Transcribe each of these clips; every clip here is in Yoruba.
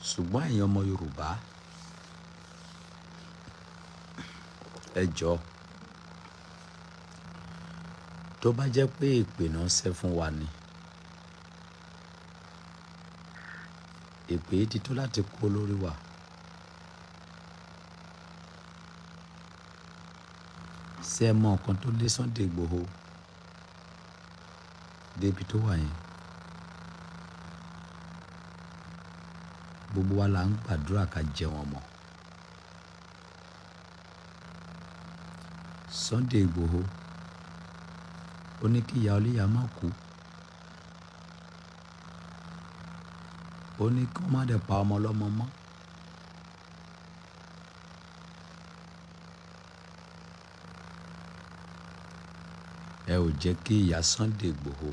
Ṣùgbọ́n ẹ̀yin ọmọ Yorùbá, ẹ jọ̀ọ́, tó bá jẹ́ pé èpè náà ṣẹ́ fún wa ni, èpè yìí ti tó láti kó lórí wa. Ṣé ẹ mọ nǹkan tó lé Sunday Igboho débi tó wà yẹn? Gbogbo wa là ń gbàdúrà ká jẹun ọmọ. Sunday Igboho ó ní kí ìyá oníyàá má kú, ó ní kí wọ́n má dẹ̀ pa ọmọ ọlọ́mọ mọ́. Ẹ ò jẹ́ kí ìyá Sunday Igboho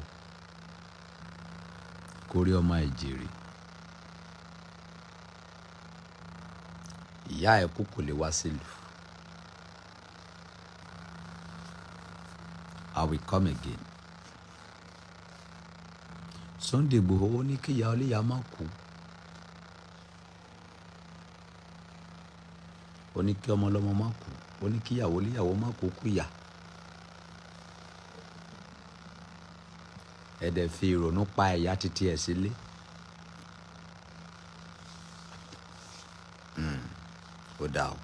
kó rí ọmọ ẹ̀ jèrè. Ìyá ẹ̀ kú, kò lè wá sílùú. I will come again. Sunday Igboho ó ní kí ìyá oníyàá má kú, ó ní kí ọmọ ọlọ́mọ má kú, ó ní kí ìyàwó oníyàwó má kú kú ìyà. Ẹ dẹ̀ fi ìrònú pa ẹ̀yà títí ẹ̀ sílé. Ó dáa o.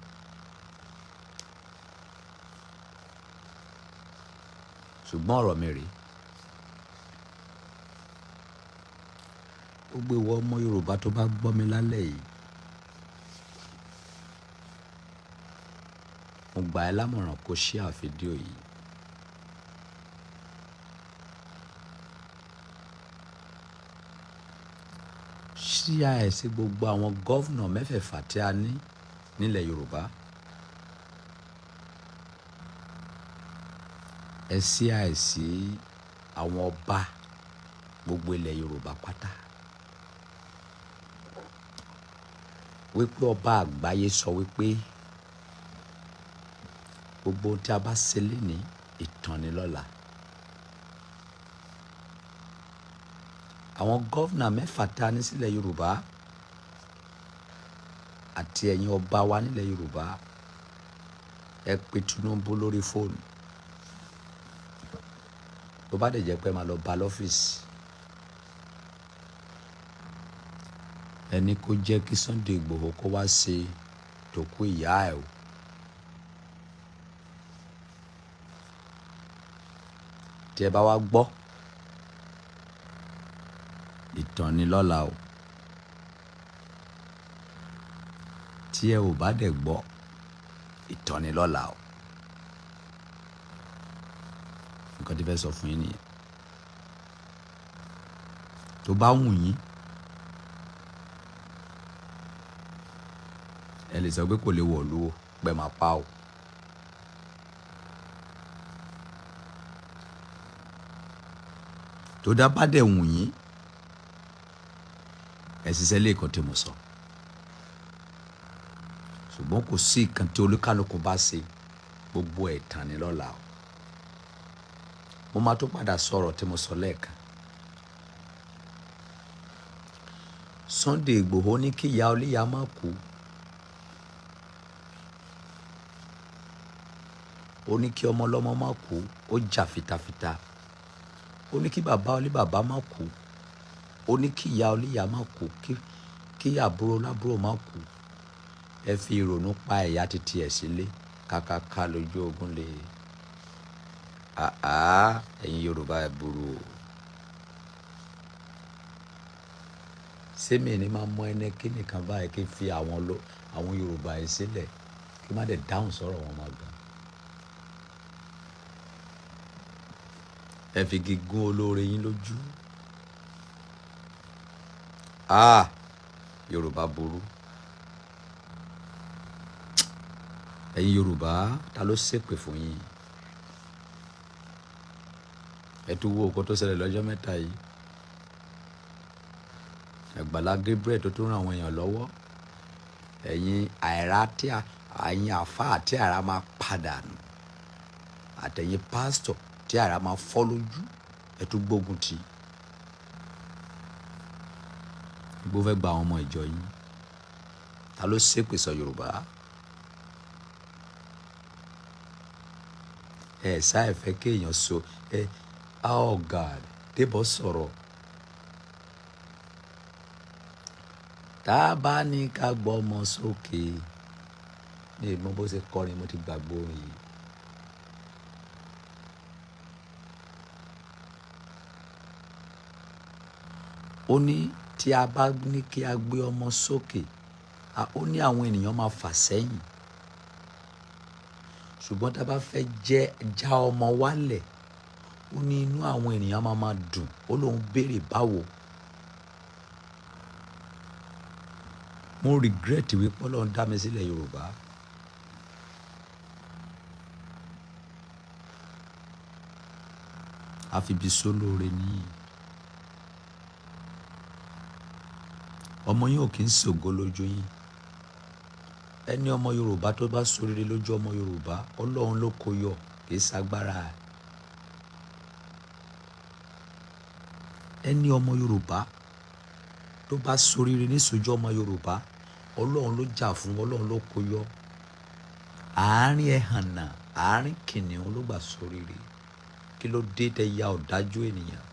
Ṣùgbọ́n ọ̀rọ̀ mi rèé, gbogbo ìwọ ọmọ Yorùbá tó bá gbọ́ mi lálẹ́ yìí, mo gbà ẹ́ lámọ̀ràn kó share fídíò yìí. Share ẹ̀ sí gbogbo àwọn governor mẹ́fẹ̀ẹ̀fà tí a ní nílẹ̀ Yorùbá. Ẹ share ẹ̀ sí àwọn ọba gbogbo ilẹ̀ Yorùbá pátá. Wípé ọba àgbáyé sọ wípé gbogbo ohun tí a bá ṣe lénìí, ìtàn ni lọ́la. Àwọn governor mẹ́fà tá a ní sílẹ̀ Yorùbá àti ẹ̀yin ọba wa nílẹ̀ Yorùbá, ẹ pe Tinubu lórí fóònù. Tó bá dẹ̀ jẹ́ pé ẹ máa lọ bá lọ́fíìsì, ẹni kó jẹ́ kí Sunday Igboho kó wá ṣe tòkú ìyá ẹ̀ o. Tí ẹ bá wá gbọ́, ìtàn ni lọ́la o. Tí ẹ ò bá dẹ̀ gbọ́, ìtàn ni lọ́la o. Nǹkan tí fẹ́ sọ fún yín nìyẹn. Tó bá wù yín, ẹ lè sọ pé kò lè wọ̀lú o, pé máa pa o. Tó dá bá dẹ̀ wù yín, ẹ ṣiṣẹ́ lé nǹkan tí mo sọ. Ṣùgbọ́n kò sí nǹkan tí olúkálùkù bá ṣe, gbogbo ẹ̀ tàn ní lọ́la o. Mo máa tó padà sọ̀rọ̀ tí mo sọ lẹ́ẹ̀kan. Sunday Igboho ní kí ìyá oníyàá má kú, ó ní kí ọmọ ọlọ́mọ má kú, ó jà fitafita. Ó ní kí bàbá oníbàbá má kú, ó ní kí ìyá oníyàá má kú, kí àbúrò lábúrò má kú. Ẹ fi ìrònú pa ẹ̀yà títí ẹ̀ sílé, kàkàkà lójú ogun lè. Àá, ẹ̀yin Yorùbá, ẹ burú o. Ṣé mi ní máa mọ ẹni kí nìkan báyìí kí n fi àwọn Yorùbá yìí sílẹ̀ kí má dẹ̀ dáhùn sọ̀rọ̀ wọn máa gan. Ẹ fi igi gún olóore yín lójú. Ah, Yorùbá burú. Ẹ̀yin Yorùbá, ta ló ṣépè fún yín? Ẹ tún wo nǹkan tó ṣẹlẹ̀ lọ́jọ́ mẹ́ta yìí. Àgbàlá Gabriel tó tún ràn àwọn èèyàn lọ́wọ́. Ẹ̀yin àìrá tí a, ẹ̀yin àfáà tí àrá máa padà nù, àtẹ̀yin pásítọ̀ tí àrá máa fọ́ lójú, ẹ tún gbógun tì í. Gbogbo fẹ́ gba àwọn ọmọ ìjọ yín. Ta ló ṣépè sọ Yorùbá? Ẹ ṣáà ẹ fẹ́ kéèyàn so ẹ. Oh God, Débọ̀ sọ̀rọ̀. Tá a bá ní ká gbọ́mọ sókè ní ìmọ̀ bó ṣe kọrin, mo ti gbàgbọ́ orin yìí. Ó ní tí a bá ní kí a gbé ọmọ sókè, ó ní àwọn ènìyàn máa fà sẹ́yìn, ṣùgbọ́n tá a bá fẹ́ jẹ́ já ọmọ wálẹ̀, ó ní inú àwọn ènìyàn máa dùn. Ó lóun béèrè báwo. Mo regret wípé Ọlọ́run dá mi sílẹ̀ Yorùbá. Àfibisólóore nìyí. Ọmọ yín ò kí ń ṣògo lójú yín. Ẹni ọmọ Yorùbá tó bá ṣoríire lójú ọmọ Yorùbá, Ọlọ́run ló kó yọ, kì í ṣagbára ẹ̀. Ẹni ọmọ Yorùbá tó bá ṣoríire níṣojú ọmọ Yorùbá, Ọlọ́run ló jà fún, Ọlọ́run ló kó yọ. Àárín ẹhànnà, àárín kìnìún ló gbà ṣoríire. Kí ló dé tẹ ya ọ̀dájú ènìyàn?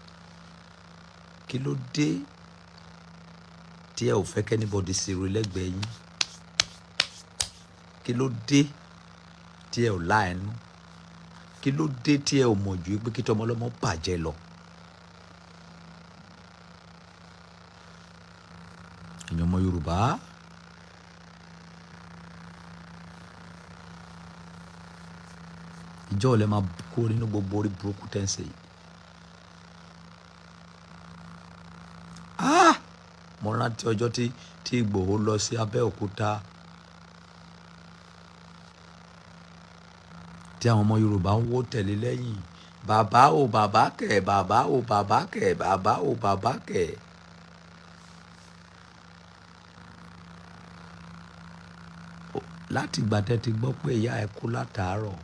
Kí ló dé tí ẹ ò fẹ́ k'anybody ṣeré lẹ́gbẹ̀ẹ́ yín? Kí ló dé tí ẹ ò láàánú? Kí ló dé tí ẹ ò mọ̀ ju pé kí tọmọ ọlọ́mọ bàjẹ́ lọ? Ẹ̀yin ọmọ Yorùbá, ìjọ́ ò lè máa kó nínú gbogbo orí burúkú tẹ́ ń ṣe yìí. Ah! Mo rántí ọjọ́ tí Ìgbòho lọ sí Abẹ́òkúta, tí àwọn ọmọ Yorùbá ń wó tẹ̀lé lẹ́yìn. Bàbá o bàbá kẹ̀, bàbá o bàbá kẹ̀, bàbá o bàbá kẹ̀. Láti ìgbà tẹ́ ti gbọ́ pé ìyá ẹ kú látàárọ̀,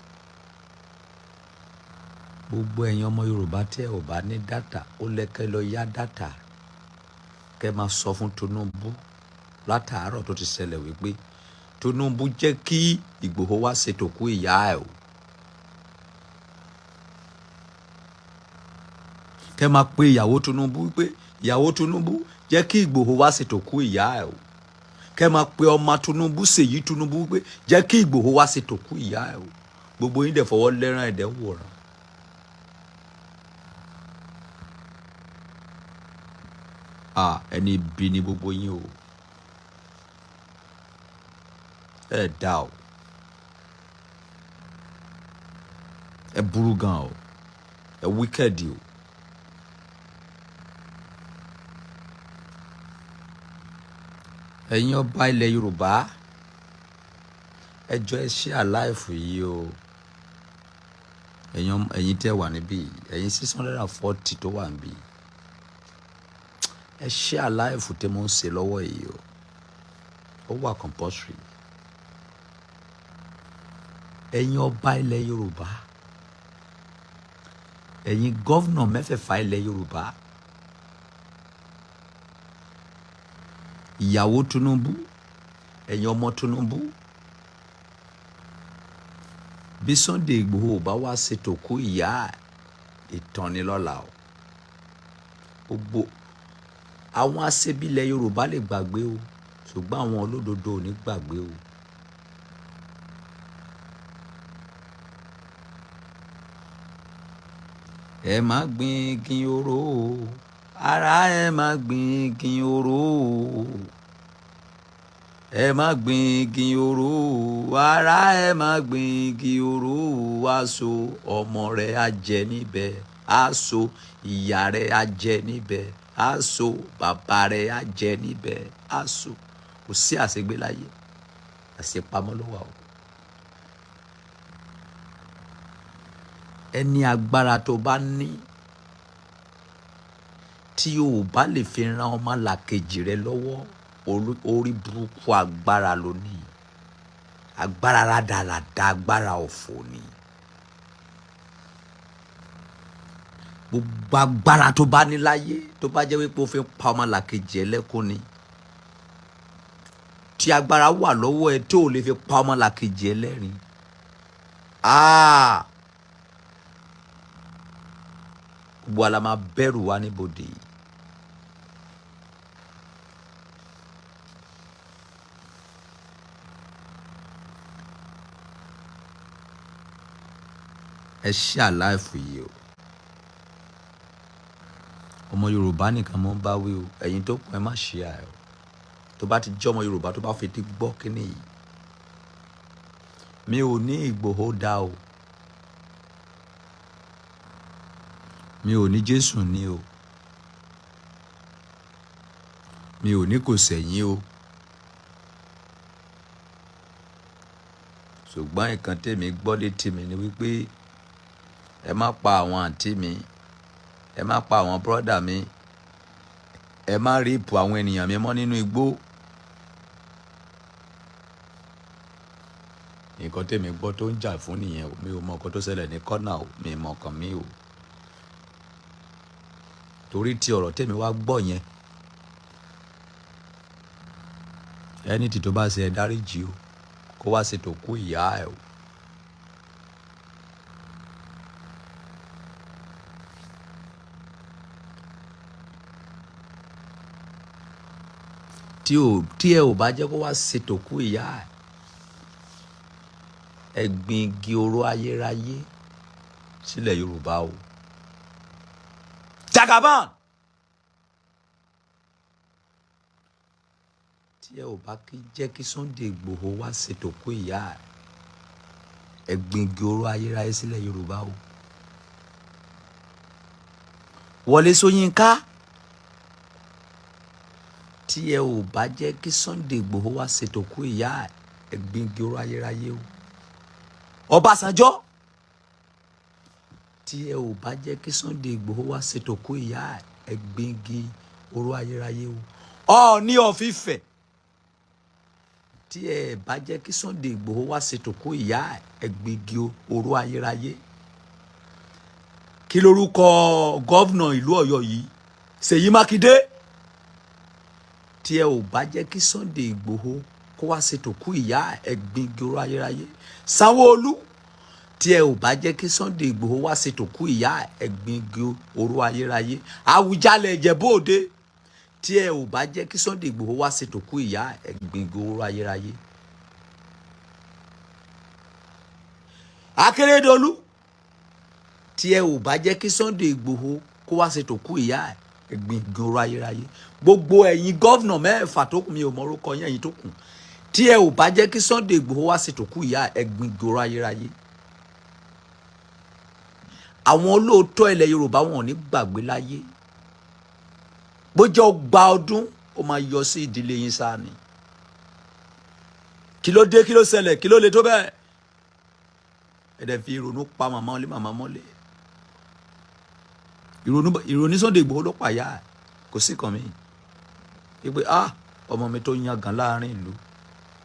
gbogbo ẹ̀yin ọmọ Yorùbá tí ẹ ò bá ní data, ó lẹ́kẹ́ lọ yá data kẹ́ máa sọ fún Tinubu látàárọ̀ tó ti ṣẹlẹ̀ wípé Tinubu jẹ́ kí Ìgbòho wá ṣètò kú ìyá ẹ o. Kẹ́ máa pe ìyàwó Tinubu wípé ìyàwó Tinubu jẹ́ kí Ìgbòho wá ṣètò kú ìyá ẹ o. Kẹ́ máa pe ọmọ Tinubu, Ṣèyí Tinubu, wípé jẹ́ kí Ìgbòho wá ṣètò kú ìyá ẹ o. Gbogbo yín dẹ̀ fọwọ́ lẹ́rán, ẹ̀dẹ̀ ń wòran. Ah, ẹni ibi ni gbogbo yín o. Ẹ dá o, ẹ burú gan o, ẹ wicked o. Ẹ̀yin ọba ilẹ̀ Yorùbá, ẹ jọ̀ọ́, ẹ ṣe àláìfù yìí o. Ẹ̀yin tẹ́ wà níbí, ẹ̀yin 640 tó wà níbí, ẹ ṣe àláìfù tí mo ń ṣe lọ́wọ́ yìí o. Ó wà compulsory. Ẹ̀yin ọba ilẹ̀ Yorùbá, ẹ̀yin governor mẹ́fẹ̀ẹ̀fà ilẹ̀ Yorùbá, ìyàwó Tinubu, ẹ̀yin ọmọ Tinubu, bí Sunday Igboho ò bá wá ṣètò kú ìyá, ìtàn ni lọ́la o. Gbogbo àwọn aṣebi ilẹ̀ Yorùbá lè gbàgbé o, ṣùgbọ́n àwọn olódodo ò ní gbàgbé o. Ẹ má gbin igi oró o, ara ẹ má gbin igi oró o, ẹ má gbin igi oró o, ara ẹ má gbin igi oró o. Aṣọ ọmọ rẹ̀ á jẹ níbẹ̀, aṣọ ìyá rẹ̀ á jẹ níbẹ̀, aṣọ bàbá rẹ̀ á jẹ níbẹ̀. Aṣọ kò sí àṣegbé láyé, àṣepamọ́ ló wà o. Ẹni agbára tó bá ní tí o ò bá lè fi ran ọmọ làkejì rẹ lọ́wọ́, orí burúkú agbára ló ní. Agbára rádaràda, agbára òfò ni. Gbogbo agbára tó bá ní láyé, tó bá jẹ́ wípé o fi pa ọmọ làkejì ẹ lẹ́kún ni, Tí agbára wà lọ́wọ́ ẹ tó lè fi pa ọmọlàkejì ẹ lẹ́rìn. Ah! Gbogbo wa la máa bẹ̀rù wa níbodè. Ẹ ṣe àláìfù yìí o. Ọmọ Yorùbá nìkan mo ń bá wí o, ẹ̀yin tó kù ẹ má ṣe àì o. Tó bá ti jẹ́ ọmọ Yorùbá tó bá fetí gbọ́ kíní yìí, mi ò ní Ìgbòho dá o, mi ò ní Jésù ní o, mi ò ní kò sẹ̀yìn o. Ṣùgbọ́n nǹkan tèmi gbọ́ létí mi ni wípé ẹ má pa àwọn àǹtí mi, ẹ má pa àwọn bọ́dà mi, ẹ má ríìpù àwọn ènìyàn mi mọ́ nínú igbó. Nǹkan tèmi gbọ́ tó ń jà fún nìyẹn o. Mi ò mọ nǹkan tó ṣẹlẹ̀ ní kọ́nà o, mi ò mọ nǹkan mi o. Torí ti ọ̀rọ̀ tèmi wá gbọ́ yẹn, ẹni tí tó bá ṣe ẹ dáríjì o, kó wá ṣe tòkú ìyá ẹ o. Tí ẹ ò bá jẹ́ kó wá ṣe tòkú ìyá ẹ, ẹ gbin igi oró ayérayé sílẹ̀ Yorùbá o. Jagaban! Tí ẹ ò bá kí jẹ́ kí Sunday Igboho wá ṣe tòkú ìyá ẹ, ẹ gbin igi oró ayérayé sílẹ̀ Yorùbá o. Wọlé Ṣóyínká, tí ẹ ò bá jẹ́ kí Sunday Igboho wá ṣe tòkú ìyá ẹ, ẹ gbin igi oró ayérayé o. Ọbásanjọ́, tí ẹ ò bá jẹ́ kí Sunday Igboho wá ṣe tòkú ìyá ẹ, ẹ gbin igi oró ayérayé o. Ọọ̀ni of Ifẹ̀, tí ẹ bá jẹ́ kí Sunday Igboho wá ṣe tòkú ìyá ẹ, ẹ gbin igi oró ayérayé. Kí lorúkọ gọ́vnà ìlú Ọ̀yọ́ yìí? Ṣèyí Mákindé. Tí ẹ ò bá jẹ́ kí Sunday Igboho kó wá ṣe tòkú ìyá ẹ, gbin igi oró ayérayé. Sanwó-Olú, tí ẹ ò bá jẹ́ kí Sunday Igboho wá ṣe tòkú ìyá ẹ, gbin igi oró ayérayé. Àwùjalẹ̀ Ìjẹ̀bú Òde, tí ẹ ò bá jẹ́ kí Sunday Igboho wá ṣe tòkú ìyá ẹ, gbin igi oró ayérayé. Akérédolú, tí ẹ ò bá jẹ́ kí Sunday Igboho kó wá ṣe tòkú ìyá ẹ, gbin igi oró ayérayé. Gbogbo ẹ̀yin gọ́vnà mẹ́fà tó kù, mi ò mọ orúkọ yín, ẹ̀yin tó kù, tí ẹ ò bá jẹ́ kí Sunday Igboho wá ṣe tòkú ìyá ẹ, gbin igi oró ayérayé. Àwọn olóòótọ́ ilẹ̀ Yorùbá wọn ò ní gbàgbé láyé. Bó jẹ́ ọgbà ọdún, ó máa yọ sí ìdílé yín sáà ni. Kí ló dé? Kí ló ṣẹlẹ̀? Kí ló le tó bẹ́ẹ̀? Ẹ dẹ̀ fi ìrònú pa màmá ọlé màmá mọ́lẹ̀. Ìrònú Sunday Igboho ló pàyà, kò sí kan mi wípé ah, ọmọ mi tó yangàn láàrin ìlú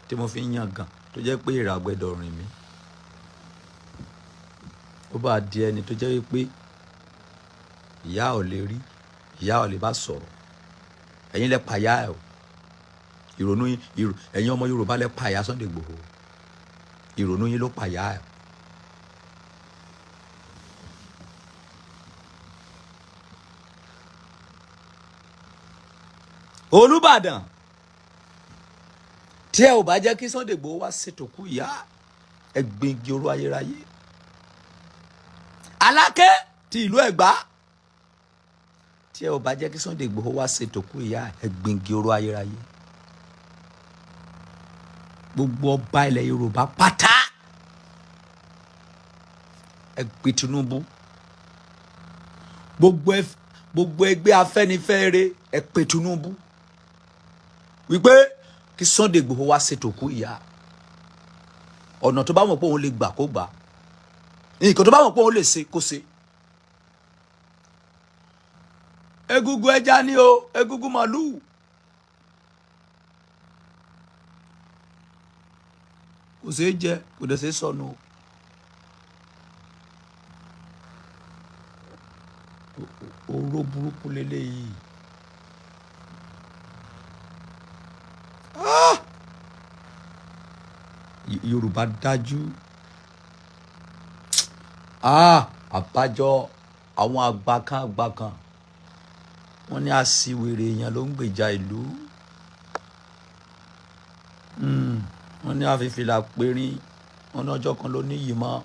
tí mo fi ń yangàn, tó jẹ́ pé ìràgbẹ́dọ̀ rìn mí, ó bá di ẹni tó jẹ́ wípé ìyá ò lè rí, ìyá ò lè bá sọ̀rọ̀. Ẹ̀yin lẹ pàyà ẹ̀ o. Ìrònú yín, ẹ̀yin ọmọ Yorùbá lẹ pàyà Sunday Igboho. Ìrònú yín ló pàyà ẹ̀. Olúbàdàn, tí ẹ ò bá jẹ́ kí Sunday Igboho wá ṣètò kú ìyá ẹ, gbin igi oró ayérayé. Aláké ti ìlú Ẹ̀gbá, tí ẹ ò bá jẹ́ kí Sunday Igboho wá ṣètò kú ìyá ẹ, gbin igi oró ayérayé. Gbogbo ọba ilẹ̀ Yorùbá pátá, ẹ gbé Tinubu. Gbogbo ẹgbẹ́ Afẹ́nifẹ́re, ẹ pè Tinubu wípé kí Sunday Igboho wá ṣètò kú ìyá. Ọ̀nà tó bá mọ̀ pé òun lè gbà, kó gbà. Nǹkan tó bá mọ̀ pé òun lè ṣe, kó ṣe. Egungun ẹja ni o, egungun màlúù. Kò ṣeé jẹ, kò dẹ̀ ṣeé sọnù o. Oró burúkú leléyìí. Ah! Yorùbá dájú. Ah, àbájọ àwọn àgbà kan àgbà kan wọ́n ní aṣiwèrè èèyàn ló ń gbèjà ìlú. Wọ́n ní àfìfìlà pérín, wọ́n ní ọjọ́ kan ló níyì mọ́.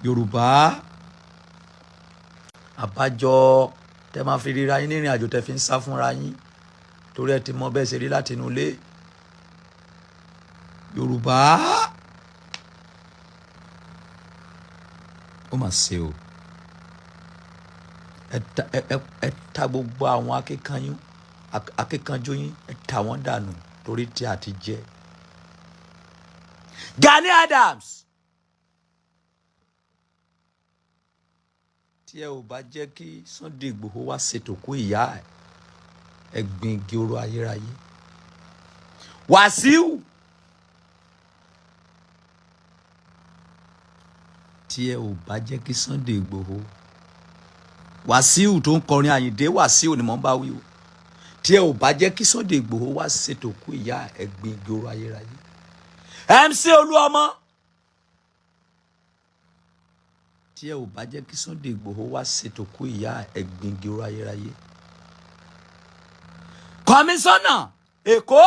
Yorùbá, àbájọ tẹ máa fi ríra yín nírìn àjò, tẹ fi ń sá fúnra yín, torí ẹ ti mọ bẹ́ẹ̀ ṣe rí láti inú ilé. Yorùbá, ó mà ṣe o. Ẹ ta gbogbo àwọn akíkanjú yín, ẹ ta wọ́n dànù torí tí a ti jẹ. Gani Adams, tí ẹ ò bá jẹ́ kí Sunday Igboho wá ṣètò kú ìyá ẹ, ẹ gbin igi oró ayérayé. Wàsíù, tí ẹ ò bá jẹ́ kí Sunday Igboho, Wàsíù tó ń kọrin Àyìndé Wàsíù ni mò ń bá wí o, tí ẹ ò bá jẹ́ kí Sunday Igboho wá ṣètò kú ìyá ẹ, gbin igi oró ayérayé. MC Olúọmọ, tí ẹ ò bá jẹ́ kí Sunday Igboho wá ṣètò kú ìyá ẹ, gbin igi oró ayérayé. Kọmíṣánná Èkó,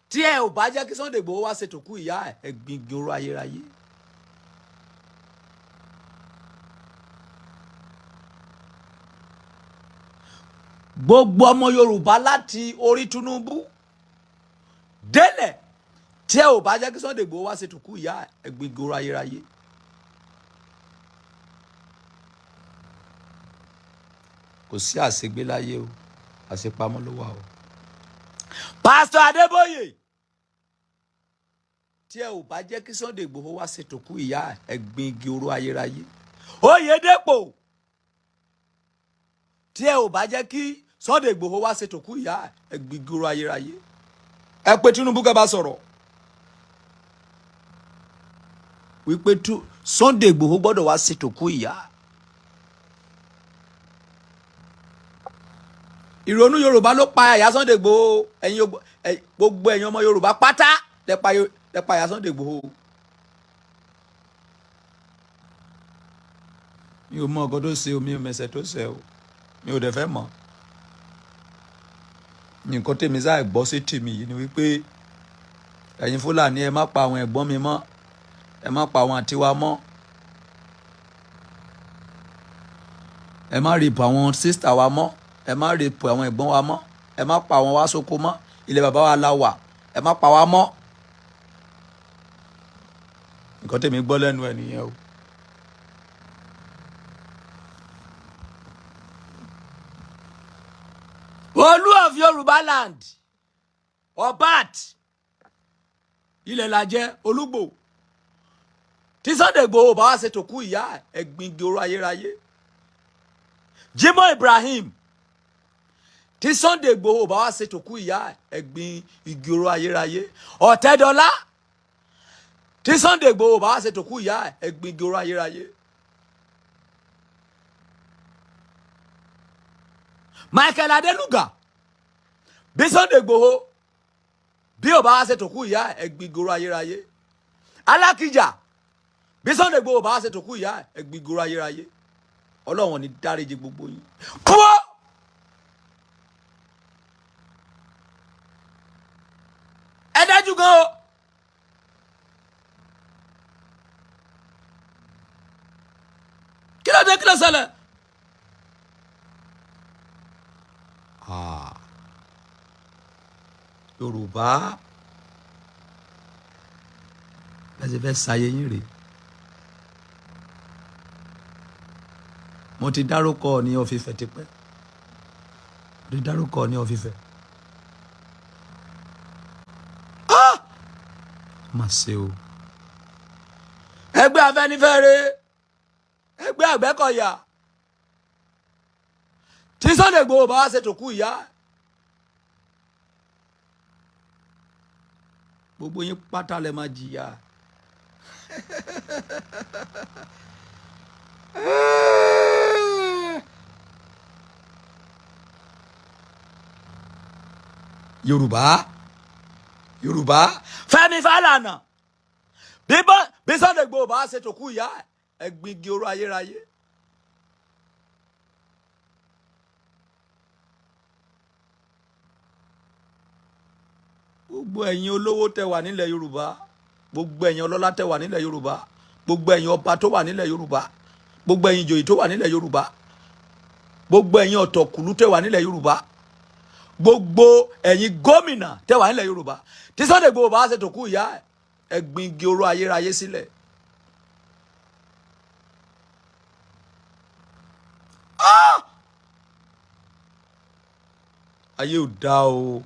tí ẹ ò bá jẹ́ kí Sunday Igboho wá ṣètò kú ìyá ẹ, gbin igi oró ayérayé. Gbogbo ọmọ Yorùbá láti orí Tinubu délẹ̀, tí ẹ ò bá jẹ́ kí Sunday Igboho wá ṣètò kú ìyá ẹ, gbin igi oró ayérayé. Kò sí àṣegbé láyé o, àṣepamọ́ ló wà o. Pásítọ̀ Adébóyè, tí ẹ ò bá jẹ́ kí Sunday Igboho wá ṣètò kú ìyá ẹ, gbin igi oró ayérayé. Oyèdèpọ̀, tí ẹ ò bá jẹ́ kí Sunday Igboho wá ṣètò kú ìyá ẹ, gbin igi oró ayérayé. Ẹ pé Tinubu kẹ́ bá sọ̀rọ̀ wípé Sunday Igboho gbọ́dọ̀ wá ṣètò kú ìyá. Ìrònú Yorùbá ló pa ẹ̀yà Sunday Igboho. Ẹ̀yin gbogbo ẹ̀yin ọmọ Yorùbá pátá lẹ́pa ẹ̀yà Sunday Igboho. Mi ò mọ ọkọ tó ṣe o, mi ò mẹsẹ̀ tó ṣe o, mi ò dẹ̀ fẹ́ mọ̀. Nǹkan tèmi sáà gbọ́ sí tèmi yìí ni wípé ẹ̀yin Fúlàní, ẹ má pa àwọn ẹ̀gbọ́n mi mọ́, ẹ má pa àwọn àǹtí wa mọ́, ẹ má rìpù àwọn sísítà wa mọ́, ẹ má rèpù àwọn ẹ̀gbọ́n wa mọ́, ẹ má pa àwọn wá sóko mọ́, ilẹ̀ bàbá wa la wà, ẹ má pa wá mọ́. Nǹkan tèmi gbọ́ lẹ́nu ẹ̀ nìyẹn o. Olú of Yorùbá land, Ọbat ilẹ̀ lajẹ́ Olúgbò, tí Sunday Igboho bá wá ṣètò kú ìyá ẹ̀gbin igi oró ayérayé. Jimoh Ibrahim, tí Sunday Igboho bá wá ṣètò kú ìyá ẹ̀gbin igi oró ayérayé. Ọ̀tẹ́dọ́lá, tí Sunday Igboho bá wá ṣètò kú ìyá ẹ̀gbin igi oró ayérayé. Michael Adenuga, bí Sunday Igboho bí ò bá wá ṣètò kú ìyá ẹ̀gbin igi oró ayérayé. Alákìjà, bí Sunday Igboho bá wá ṣètò kú ìyá ẹ̀gbin igi oró ayérayé. Ọlọ́run ní dáríjì gbogbo yín. Kúọ́! Ẹ dájú gan o. Kí ló dé, kí ló ṣẹlẹ̀? Yorùbá, bẹ́ẹ̀ ṣe fẹ́ ṣayé yín rèé. Mo ti dárúkọ ní Ọ̀fífẹ́ tipẹ́, mo ti dárúkọ ní Ọ̀fífẹ́. Má ṣe o. Ẹgbẹ́ Afẹ́nifẹ́re, ẹgbẹ́ Àgbẹ̀kọ̀yà, tí Sunday Igboho bá wá ṣètò kú ìyá gbogbo yín pátá lẹ máa jìyà. Yorùbá, Yorùbá. Fẹ́mi Fálànà, bí Sunday Igboho bá ṣètò kú ìyá ẹ gbin igi oró ayérayé. Gbogbo ẹ̀yin olówó tẹ́ wà nílẹ̀ Yorùbá, gbogbo ẹ̀yin ọlọ́lá tẹ́ wà nílẹ̀ Yorùbá, gbogbo ẹ̀yin ọba tó wà nílẹ̀ Yorùbá, gbogbo ẹ̀yin ìjòyè tó wà nílẹ̀ Yorùbá, gbogbo ẹ̀yin ọ̀tọ̀kùlú tẹ́ wà nílẹ̀ Yorùbá, gbogbo ẹ̀yin gómìnà tẹ́ wà nílẹ̀ Yorùbá, tí Sunday Igboho bá ṣètò kú ìyá ẹ gbin igi oró ayérayé sílẹ̀. Ah! Ayé ò dá o,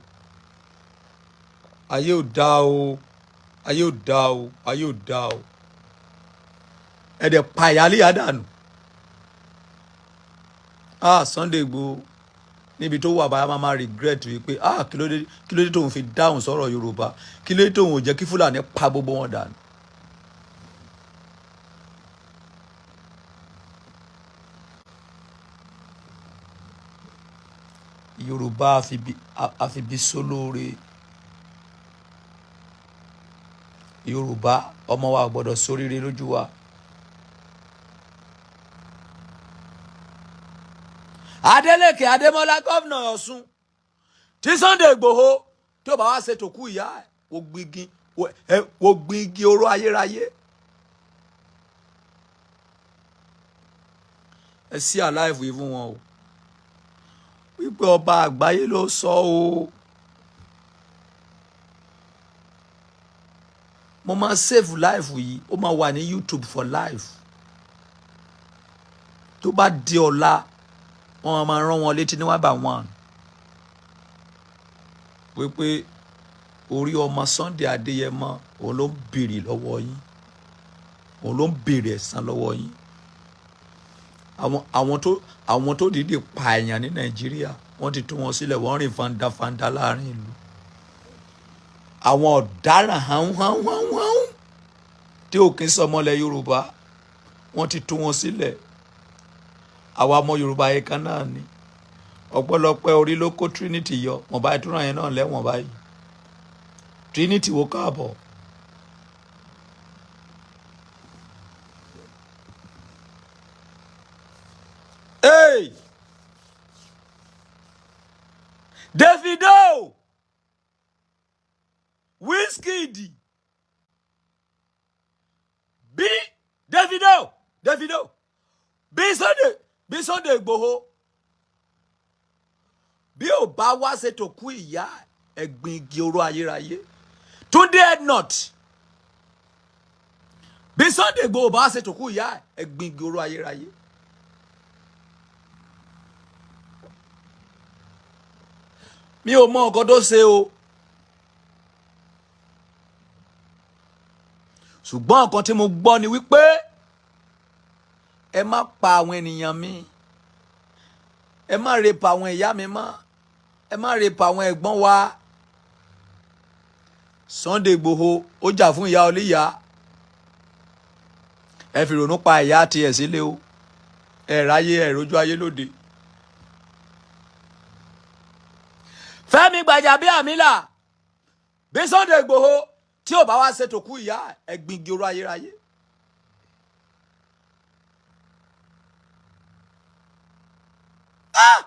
ayé ò dá o, ayé ò dá o, ayé ò dá o. Ẹ dẹ̀ pa ìyáálé dànù. Ah, Sunday Igboho níbi tó wà báyà máa regret wípé, ah, kí ló dé, kí ló dé tóun fi dáhùn sọ̀rọ̀ Yorùbá? Kí ló dé tóun ò jẹ́ kí Fúlàní pa gbogbo wọn dànù? Yorùbá àfibi sólóore. Yorùbá ọmọ wa ò gbọ́dọ̀ sóríire lójú wa. Adeleke Adémọ́lá, gómìnà Ọ̀ṣun, tí Sunday Igboho tí ó bá wá ṣètò kú ìyá ẹ̀, wo gbin igi oró ayérayé. Ẹ sí àláìfù yìí fún wọn o, wípé ọba àgbáyé ló sọ o. Mo máa save live yìí, ó máa wà ní YouTube for life. Tó bá di ọ̀la, wọ́n máa rán wọn létí ní one by one wípé orí ọmọ Sunday Adéyẹmọ, òun ló ń béèrè lọ́wọ́ yín, òun ló ń béèrè ẹ̀san lọ́wọ́ yín. Àwọn tó dìídì pààyàn ní Nàìjíríà, wọ́n ti tú wọn sílẹ̀, wọ́n rìn fandafanda láàrin ìlú. Àwọn ọ̀daràn hánhánhánhán tí ò kí ń sọmọlẹ̀ Yorùbá, wọ́n ti tú wọn sílẹ̀. Àwa ọmọ Yorùbá yìí kan náà ni. Ọ̀pọ̀lọpọ̀ orí ló kó Trinity yọ. Wọ́n bá ìtura yẹn náà lẹ́wọ̀n báyìí. Trinity wo káàbọ̀. Hey! Davido, Wizkid, bí Davido, bí Sunday Igboho bí ò bá wá ṣètò kú ìyá ẹ̀gbin igi oró ayérayé. Túndé Ednut, bí Sunday Igboho bá wá ṣètò kú ìyá ẹ̀gbin igi oró ayérayé. Mi ò mọ nǹkan tó ṣe o, ṣùgbọ́n nǹkan tí mo gbọ́ ni wípé ẹ má pa àwọn ènìyàn mi, ẹ má rape àwọn ìyá mi mọ́, ẹ má rape àwọn ẹ̀gbọ́n wa. Sunday Igboho ó jà fún ìyá oníyàá, ẹ fi ronú pa ìyá tiẹ̀ sílé o. Ẹ ráyé, ẹ rójú ayé lóde. Fẹ́mi Gbàjàbíàmílà, bí Sunday Igboho tí ò bá wá ṣètò kú ìyá ẹ̀gbin igi oró ayérayé. Ah!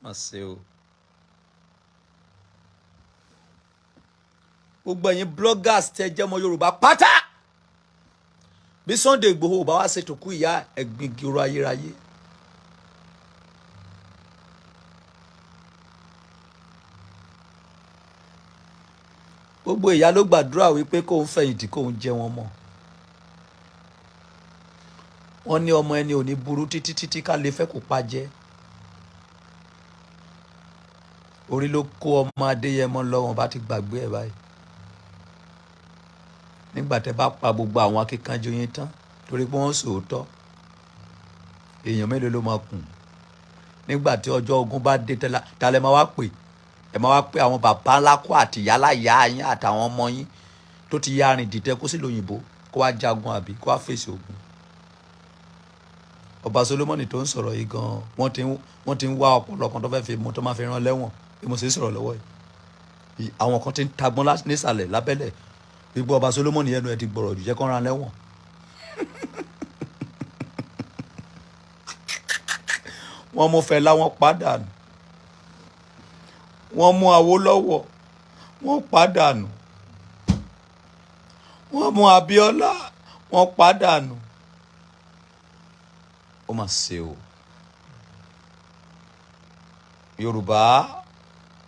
Má ṣe o. Gbogbo ẹ̀yin bloggers tẹ́ jẹ́ ọmọ Yorùbá pátá, bí Sunday Igboho ò bá wá ṣètò kú ìyá ẹ̀gbin igi oró ayérayé. Gbogbo ìyá ló gbàdúrà wípé kóun fẹ̀yìntì, kóun jẹ wọn mọ́. Wọ́n ní ọmọ ẹni ò ní burú títí títí ká lè fẹ́ kó pa jẹ́. Orí ló kó ọmọ Adéyẹmọ lọ, wọn bá ti gbàgbé ẹ báyìí. Nígbà tẹ́ bá pa gbogbo àwọn akíkanjú yín tán torí pé wọ́n sòótọ́, èèyàn mélòó ló máa kùn nígbà tí ọjọ́ ogun bá dé? Tálẹ̀ máa wá pè, ẹ máa wá pé àwọn bàbá ńlá kó àti ìyálà ìyá yín àtàwọn ọmọ yín tó ti ya rìn dìtẹ́ kó sì lóyìnbó kó wá jagun àbí kó wá fèsì ogun. Ọba Solomoni tó ń sọ̀rọ̀ yìí gan, wọ́n ti ń wá ọ̀pọ̀lọpọ̀ tó fẹ́ fi mú tó máa fi rán lẹ́wọ̀n bí mo ṣe ń sọ̀rọ̀ lọ́wọ́ yìí. Àwọn kan ti ń tagbọ́n nísàlẹ̀ lábẹ́lẹ̀ gbogbo. Ọba Solomoni, ẹnu ẹ ti gbọ̀rọ̀ jù, jẹ́ kó ran lẹ́wọ̀n. Wọ́n mú Fẹlá, wọ́n pàdánù. Wọ́n mú Awólọ́wọ̀, wọ́n pàdánù. Wọ́n mú Abíọ́lá, wọ́n pàdánù. Ó mà ṣe o. Yorùbá,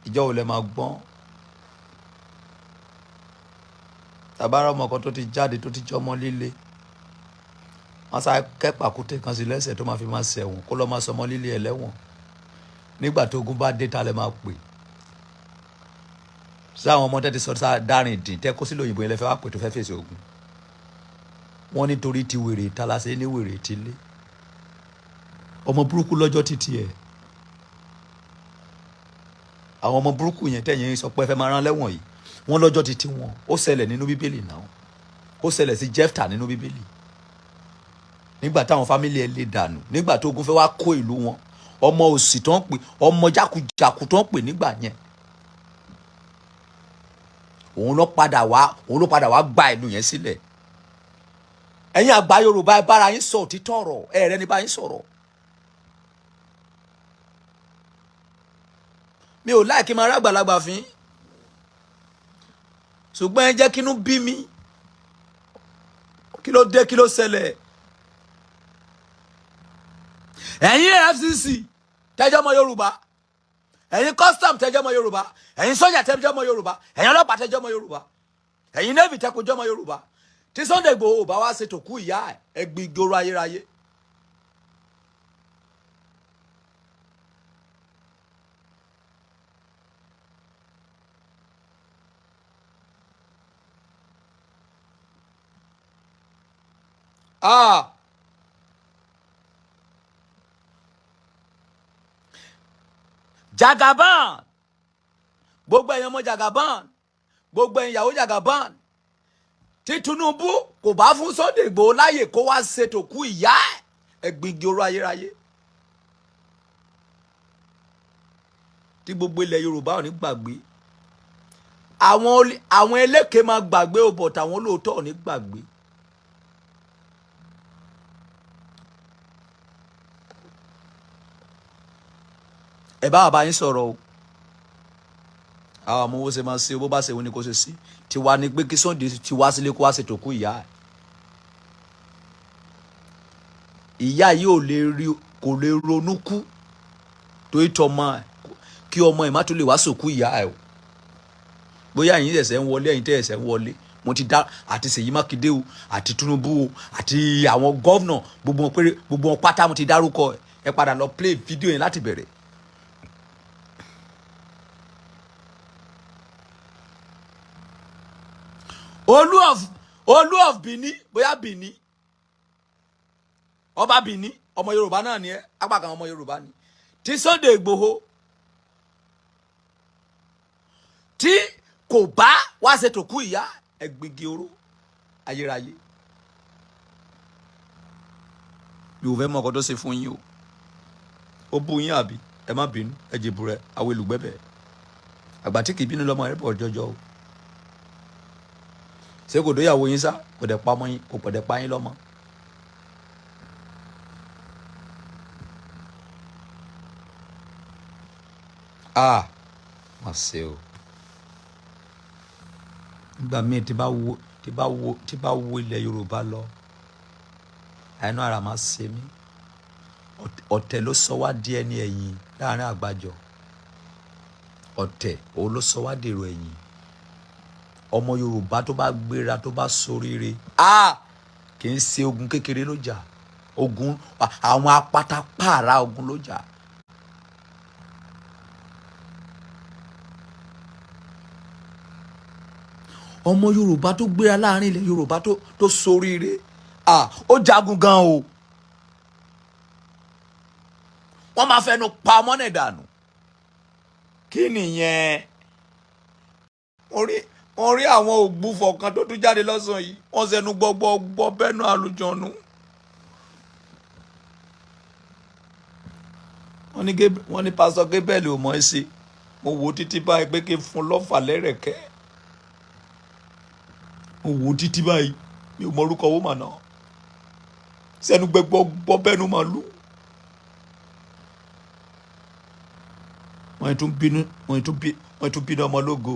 ìjọ wo lẹ máa gbọ́n? Tàbára ọmọ kan tó ti jáde, tó ti jọmọ líle, wọ́n sá kẹ́pàkúté kan sí lẹ́sẹ̀ tó máa fi máa ṣẹ̀wọ̀n, kó lọ́ọ́ máa sọmọ líle ẹlẹ́wọ̀n. Nígbà tó ogun bá dé, ta lẹ máa pè? Sí àwọn ọmọ tẹ́tí sọ dárin dín tẹ́ kó sílò òyìnbó yẹn lẹ́fẹ̀ẹ́ wá pè tó fẹ́ fèsì ogun? Wọ́n nítorí ti wèrè ìta ní wèrè ti lé ọmọ burúkú lọ́jọ́ títí ẹ̀. Àwọn ọmọ burúkú yẹn tẹ̀yìn sọ pé ẹ fẹ́ máa rán lẹ́wọ̀n yìí, wọ́n lọ́jọ́ títí wọn. Ó ṣẹlẹ̀ nínú Bíbélì náà, ó ṣẹlẹ̀ sí Jẹ́fta nínú Bíbélì, nígbà táwọn family ẹ̀ lè dànù, nígbà tó ogun fẹ́ wá kó ìlú wọn. Ọmọ òsì tó ń pè, ọmọ jákujàku tó ń pè nígbà yẹn, òun ló padà wá gba ìlú yẹn sílẹ̀. Ẹ̀yin àgbà Yorùbá, ẹ bára yín sọ òtítọ́ ọ̀rọ̀. Ẹ rẹ ní bá yín sọ̀rọ̀. Mi ò like máa rágbàlagbà fín, ṣùgbọ́n ẹ jẹ́ kínú bí mi. Kí ló dé? Kí ló ṣẹlẹ̀? Ẹ̀yin EFCC tẹ́jọ́ ọmọ Yorùbá, ẹ̀yin custom tẹ́jọ́ ọmọ Yorùbá, ẹ̀yin sọ́jà tẹ́jọ́ ọmọ Yorùbá, ẹ̀yin ọlọ́pàá tẹ́jọ́ ọmọ Yorùbá, ẹ̀yin navy tẹ́kọ̀jọ́ ọmọ Yorùbá, tí Sunday Igboho bá wá ṣètò kú ìyá ẹ̀, ẹgbin ìgboro ayérayé. Ah! Jagaban, gbogbo ẹ̀yin ọmọ Jagaban, gbogbo ẹ̀yin ìyàwó Jagaban, tí Tinubu kò bá fún Sunday Igboho láàyè kó wá ṣètò kú ìyá ẹ̀, ẹ̀gbìngì oró ayérayé, tí gbogbo ilẹ̀ Yorùbá ò ní gbàgbé. Àwọn eléke máa gbàgbé o, but àwọn olóòótọ́ ò ní gbàgbé. Ẹ bá bàbá yín sọ̀rọ̀ o. Àwọn ọmọ owó ṣe máa ṣe bó bá ṣe wọn ni kò ṣe sí tiwa ni pé kí Sunday ti wá sílé, kó wá ṣètò kú ìyá ẹ̀. Ìyá yìí ò lè rí, kò lè ronú kú torí tọmọ ẹ̀, kí ọmọ ẹ̀ má tún lè wá sòkú ìyá ẹ̀ o. Bóyá ẹ̀yin ẹ̀sẹ̀ ń wọlé, ẹ̀yin tẹ́ ẹ̀sẹ̀ ń wọlé, mo ti dá àti Ṣèyí Mákindé o, àti Tinubu o, àti àwọn governor gbogbo wọn péré, gbogbo wọn pátá mo ti dárúkọ. Ẹ padà lọ play fídíò yẹn láti bẹ̀rẹ̀. Olú of Benin, bóyá Benin, ọba Benin, ọmọ Yorùbá náà ni ẹ, apá kan ọmọ Yorùbá ni. Tí Sunday Igboho tí kò bá wá ṣètò kú ìyá, ẹgbẹ̀gì oró ayérayé. Mi ò fẹ́ mọ ọkọ tó ṣe fún yín o. Ó bú yín àbí? Ẹ má bínú, ẹ jèbù rẹ àwọn olùgbẹ́bẹ̀. Àgbà tí kì í bínú lọ́mọ rẹ pọ̀ jọjọ o. Ṣé kò dóyàwó yín sá? Kò dẹ̀ pa ọmọ yín, kò dẹ̀ pa yín lọ́mọ. Ah, má ṣe o. Nígbà míì tí bá wo ilẹ̀ Yorùbá lọ, àìnú ara máa ṣe mí. Ọ̀tẹ̀ ló sọ wá di ẹni ẹ̀yìn láàrin àgbájọ. Ọ̀tẹ̀ òun ló sọ wá dèrò ẹ̀yìn. Ọmọ Yorùbá tó bá gbéra, tó bá soríire, ah, kì í ṣe ogun kékeré ló jà. Ogun àwọn apátápàrà, ogun ló jà. Ọmọ Yorùbá tó gbéra láàrin ilẹ̀ Yorùbá tó soríire, ah, ó jagun gan o. Wọ́n máa fẹnu pa ọmọ náà dànù. Kí nìyẹn? Wọ́n rí àwọn ògbúfọ̀ kan tó tún jáde lọ́sàn-án yìí, wọ́n sẹnu gbọ́gbọ́ bẹ́nu àlùjọ̀nù. Wọ́n ní Pásítọ̀ Gabriel ò mọ̀ ẹ́ sí. Mo wò ó títí báyìí pé kí n fún lọ́fà lẹ́rẹ̀kẹ́. Mo wò ó títí báyìí, mi ò mọ orúkọ woman náà. Sẹ́nu gbẹgbọ́ gbọ́ bẹ́nu màlúù. Wọ́n tún bínú, wọ́n tún bí, wọ́n tún bínú ọmọ lógo.